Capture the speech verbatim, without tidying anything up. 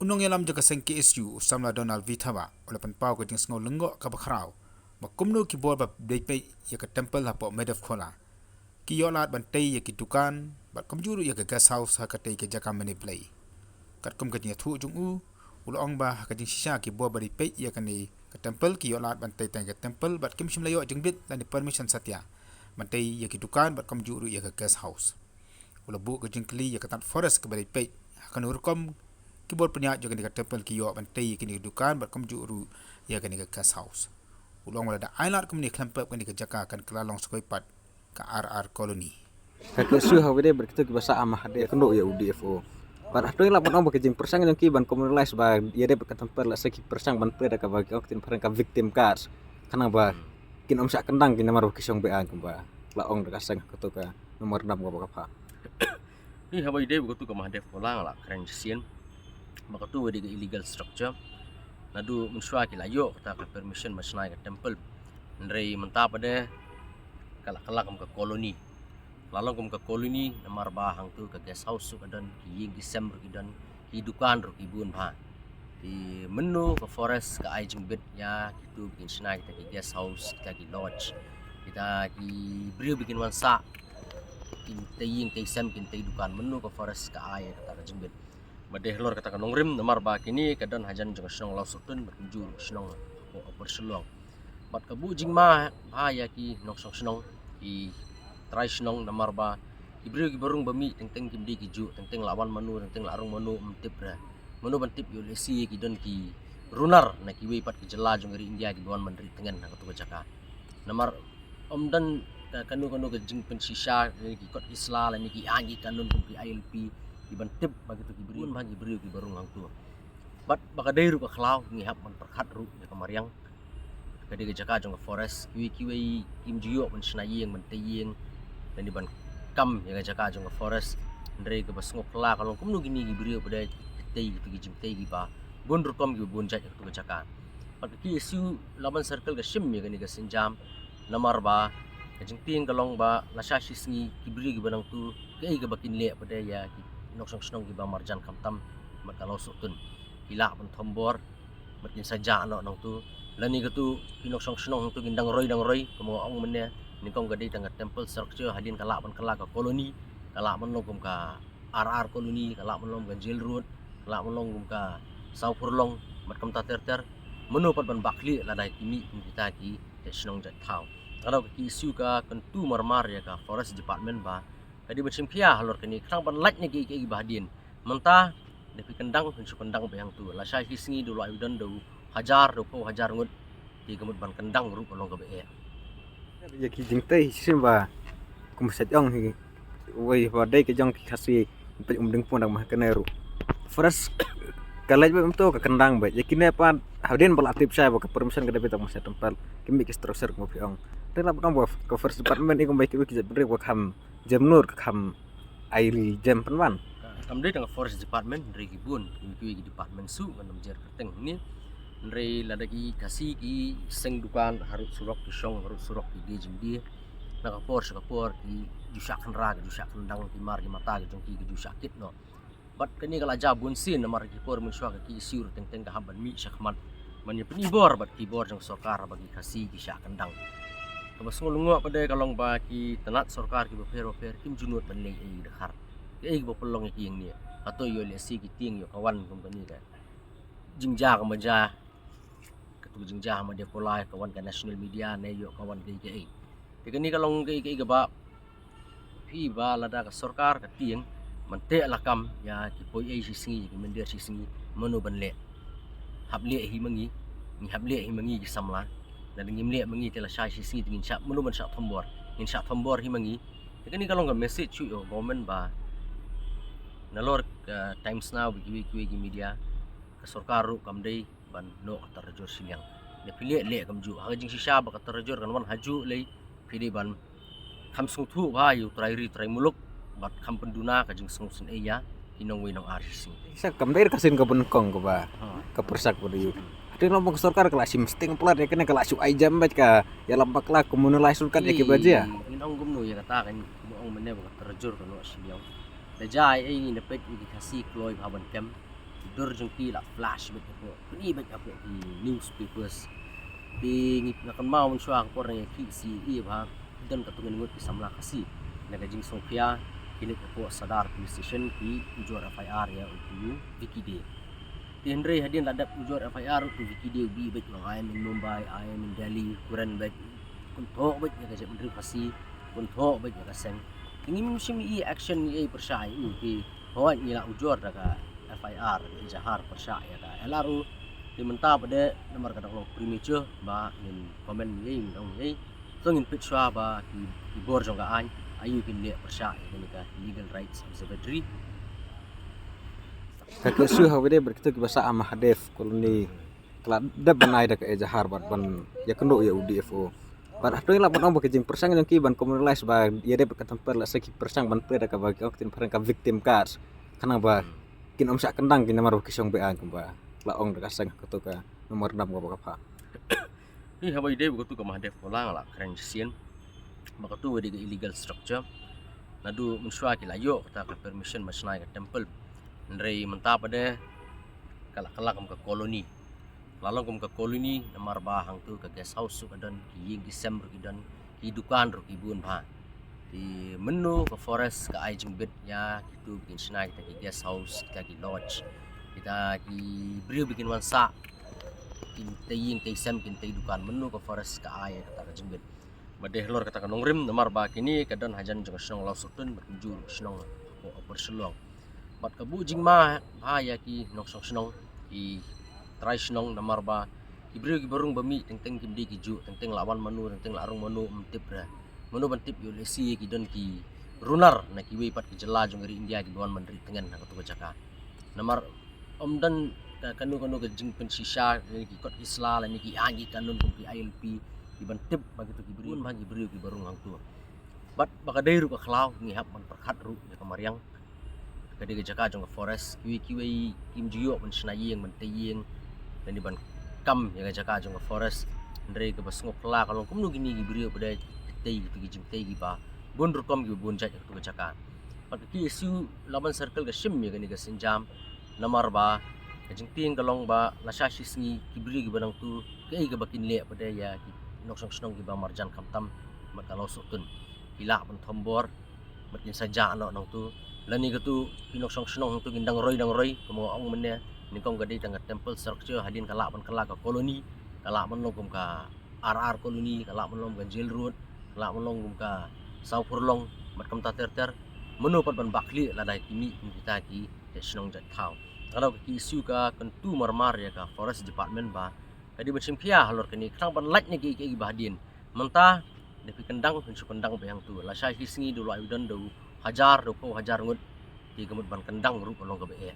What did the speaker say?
U nongïalam jong ka seng K S U, u samla Donald Vithaba, u la pynpaw ka jingsngew lyngngoh kaba khraw ba kumno ki bor ba dei peit ïa ka temple hapoh Medevkhula ki ïoh lad ban tei ïa ki dukan bad kumjuh ruh ïa ka guest house ha katei ka jaka mane Blei. Katkum ka jingïathuh jong u, u la ong ba ha ka jingshisha ki bor ba dei peit ïa kane ka temple ki ïoh lad ban tei tang ïa ka temple bad kim shym la ïoh jingbit lane permission satia ban tei ïa ki dukan bad kumjuh ruh ïa ka guest house. U la buh ka jingkylli ïa ka tad forest kaba dei peit ha kano rukom ki bor pynïaid jong kane ka temple ki ïoh ban tei ïa kine ki dukan bad kumjuh ruh ïa kane ka guest house. U la ong ba lada ai lad kumne khlem pep, kane ka jaka kan kylla long sa kawei pat ka R R Colony. Ka K S U ha kaba ïadei bad kito kiba sah ha Mahadev, kynduh ïa u D F O. Bad hato ngi lah ban ong ba ka jingpyrshang jong ki ban communalise ba ïadei bad ka temple, lehse ki pyrshang ban plie da kaba ki ong ktien phareng ka victim cards, khnang ba kin ym shah kyndang ki namar ba ki shong be-aiñ, kumba la ong da ka seng ha kato ka memorandum kaba ka phah. Hi, haba ïadei bad kato ka Mahadev Khula, nga la kren shisien ba kato ka dei ka illegal structure. Naduh mynshuwa ki la ïoh kata ka permission ban shna ïa ka temple. Hynrei mynta pat de ka la kylla kum ka colony. La long kum ka colony namar ba hangto ka guest house ruh ka don, ki ïing ki sem ruh ki don, ki dukan ruh ki bun bha. Te mynno ka forest ka ai jingbit ïa kito ba kin shna kita ki guest house, kita ki lodge, kita ki briew ba kin wan sah, kin tei ïing tei sem, kin tei dukan? Mynno ka forest ka ai kata ka jingbit? Ba dei halor kata ka nongrim, namar ba kine ka don hajan jong ka shnong Lawsohtun bad kumjuh ka shnong Upper Shillong. Bad ka buh jingma bha ïa ki nongshong shnong, ki trai shnong, namar ba ki briew kiba rung ba mih teng teng kim dei ki juh, teng teng la wan mano, teng teng la rung mano, ym tip re. Mano ban tip ïoh lehse ki don ki runar na kiwei pat ki jylla jong ka ri India kiba wan ban rieh tngen ha kato ka jaka. Namar ym don ka kano kano ka jingpynshisha lane ki kot ki sla lane ki aiñ ki kanun kum ki I L P kiban tip ba kito ki briew, bun bha ki briew kiba rung hangto. Bad ba ka dei ruh ka khlaw, ngi hap ban pyrkhat ruh ïa ka mariang. Ka dei ka jaka jong ka forest, kiwei kiwei kim ju ïoh ban shna ïing, ban tei ïing, lane ban kam ïa ka jaka jong ka forest. Hynrei kaba sngewphylla ka long kumno kine ki briew ba dei ki tei, kito ki jingtei kiba bun rukom, kiba bun jait ha kato ka jaka. Bad ka K S U Laban Circle ka shim ïa kane ka sienjam, namar ba ka jingtieng ka long ba lashai shi sngi ki briew kiba nangto, kaei kaba kin leh pat de ïa ki nongshong shnong kiba marjan khamtam bad ka Lawsohtun, ki lah ban thombor bad kin sa jah noh nangto. Lane kato ki nongshong shnong hangto kin dang roi dang roi, kumba nga ong mynne, nyngkong ka dei tang ka temple structure, hadien ka lah ban kylla ka colony, ka lah ban long kum ka R R Colony, ka lah ban long ka Jail Road, ka lah ban long kum ka Saw Phurlong bad kumta ter ter. Mano pat ban bakhlieh lada ki mih kum kita ki jait shnong jait thaw. Ka daw ka K S U ka kyntu marmar ïa ka Forest Department ba ka dei ban shim khia halor kane, khnang ban lait na kiei kiei kiba hadien. Mynta da phi kyndang, phin shu kyndang beit hangto. Lashai shi sngi da u lai u don da u hajar, da u phew hajar ngut, te ka mut ban kyndang ruh ka long kaba eh. Ïa ki jingtei shisien ba kum shet ong hi, wei ba dei ka jong ki Khasi, peit um ding pun dang ma kane ruh. Forest ka leit beit um to ka kyndang beit. Ïa kine pat hadien ba la tip shai ba ka permission ka dei beit tang ma shet temple, ki mih ki structure kumba phi ong. Te la ba ong ba ka Forest Department i kumba ki wei ki jait bynriew ba kham jem nur, ka kham ai ri jem pynban. Ka, kam dei tang ka Forest Department, hynrei ki bun, ki kiwei ki department suh, ngan ym jer kyrteng hangne. Hynrei lada ki Khasi ki seng dukan harud surok, ki shong harud surok, ki die jingdie, na ka por sha ka por ki ju shah kynra, ki ju shah kyndang, ki mar ki mata ki jong ki ki ju shah kit noh. Bad kane ka la jia bun sien, namar ki por mynshuwa ka K S U ruh teng teng ka hap ban mih shakhmat ban ïa pyni bor bad ki bor jong sorkar ba ki Khasi ki shah kyndang. Kaba sngewlyngngoh pat de ka long ba ki tnat sorkar kiba pher ba pher kim ju nud ban leh ei ei dkhar. Kaei kaba pynlong ïa ki hangne? Hato ïoh lehse ki tieng ïoh ka wan kum kane ka jingjia kaba jia, kato ka jingjia ha Madia Pholai, ka wan ka national media, ne ïoh ka wan kaei kaei? Te kane ka long kaei kaei kaba phi ba lada ka sorkar ka tieng ban teh lakam ïa ki poiei shi sngi, ïa ki mynder shi sngi, mano ban leh? Hap leh hi ma ngi, ngi hap leh hi ma ngi ki samla. Lada ngim leh ma ngi te lashai shi sngi te ngin shah, mano ban shah thombor? Ngin shah thombor hi ma ngi. Te kane ka long ka message shuh ïa ka government ba nalor ka Times Now bad kiwei kiwei ki media, ka sorkar ruh kam dei ban noh ka tarajur shiliang. Lada phi leh, leh kumjuh. Ha ka jingshisha ba ka tarajur kan wan hajuh lei, phi dei ban kham sngewthuh bha ïa u trai ri trai muluk bad kham pynduna ka jingsngewsynei ïa ki nongwei nongar shi sngi. Sa kam dei ka sien kaba nyngkong kaba, ha, ka pyrshah kaba dei ïa u. Hynrei namar ba ka sorkar ka la shim sting palat ïa kane, ka la shu ai jem bad ka ïalam bakla, communalise lut kat ïa kiba jia. Ngin ong kumno ïa kata, kan ong mynne ba ka tarajur ka noh shiliang. Da jia ei ei ngin da peit ïa ki Khasi kloi bha ban kem. Dur jong ki la flash beit hapoh, pyni beit hapoh ki newspapers. Te ngi, nga kynmaw mynshuwa ha ka por ngi ïakhih C A A ba don katto katne ngut ki samla Khasi na ka jingsngewkhia ki leit hapoh Sadar Police Station ki ujor F I R ïa utu u Vicky Dey. Te hynrei hadien la dep ujor F I R utu u Vicky Dey u bih beit, u ong I am in Mumbai, I am in Delhi, u kren beit, kynthoh beit ïa ka jaitbynriew Khasi, kynthoh beit ïa ka seng. Te ngim shym i action, i pyrshah ïa u. Te hooid ngi la ujor da ka F I R, ka ejahar pyrshah ïa ka L R O. Te mynta pat de namar ka dang long premature ba ngin comment ïa i, ngin ong ïa i. To ngin peit shuwa ba ki, ki bor jong ka aiñ aïu kin leh pyrshah ïa kane ka Legal Rights Observatory. Ka KSU ha kawei de bad kito kiba sah ha Mahadev Colony ka la dep ban ai da ka ejahar bad ban ïakynduh ïa u D F O. Bad hato ngi lah ban ong ba ka jingpyrshang jong ki ban communalise ba ïadei bad ka temple, lehse ki pyrshang ban plie da kaba ki ong ktien phareng ka victim cards, khnang ba kin ym shah kyndang ki namar ba ki shong be-aiñ kumba la ong da ka seng ha kato ka memorandum kaba ka phah. Hi, haba ïadei bad kato ka Mahadev Colony nga la kren shisien ba kato ka dei ka illegal structure. Naduh mynshuwa ki la ïoh kata ka permission ban shna ïa ka temple. Hynrei mynta pat de ka la kylla kum ka colony. La long kum ka colony namar ba hangto ka guest house ruh ka don, ki ïing ki sem ruh ki don, ki dukan ruh ki bun bha. Te mynno ka forest ka ai jingbit ïa kito ba kin shna kita ki guest house, kita ki lodge, kita ki briew ba kin wan sah, kin tei ïing tei sem, kin tei dukan, mynno ka forest ka ai kata ka jingbit? Ba dei halor kata ka nongrim, namar ba kine ka don hajan jong ka shnong Lawsohtun bad kumjuh ruh ka shnong hapoh Upper Shillong. Bad ka buh jingma bha ïa ki nongshong shnong, ki trai shnong, namar ba ki briew kiba rung ba mih teng teng kim dei kijuh, teng teng la wan mano, teng teng la rung mano, ym tip re. Mano ban tip ïa u lehse ki don ki runar na kiwei pat ki jylla jong ka ri India kiba wan ban rieh tngen ha kato ka jaka. Namar ym don ka kano kano ka jingpynshisha lane ki kot ki sla lane ki aiñ ki kanun kum ki I L P kiban tip ba kito ki briew, ba ki briew kiba rung hangto. Bad ba ka dei ruh ka khlaw, ngi hap ban pyrkhat ruh ïa ka mariang. Ka dei ka jaka jong ka forest, kiwei kiwei kim ju ïoh ban shna ïing, ban tei ïing lane ban kam ïa ka jaka jong ka forest. Hynrei kaba sngewphylla ka long kumno kine ki briew ba dei tei kito ki jingtei kiba bun rukom, kiba bun jait ha kato ka jaka. Bad ka KSU Laban Circle ka shim ïa kane ka sienjam, namar ba ka jingtieng ka long ba lashai shi sngi ki briew kiba nangto kaei kaba kin leh pat de ïa ki nongshong shnong kiba marjan khamtam bad ka Lawsohtun. Ki lah ban thombor bad kin sa jah noh nangto. Lane kato ki nongshong shnong hangto kin dang roi dang roi, kumba nga ong mynne, nyngkong ka dei tang ka temple structure, hadien ka lah ban kylla ka colony, ka lah ban long kum ka R R Colony, ka lah ban long ka Jail Road, ka lah ban long kum ka Saw Phurlong bad kumta ter ter. Mano pat ban bakhlieh lada ki mih kum kita ki jait shnong jait thaw? Ka daw ka KSU ka kyntu marmar ïa ka Forest Department ba ka dei ban shim khia halor kane, khnang ban lait na kiei kiei kiba hadien. Mynta da phi kyndang, phin shu kyndang beit hangto. Lashai shi sngi da u la ïoh don da u hajar, da u phew hajar ngut, te ka mut ban kyndang ruh ka long kaba eh.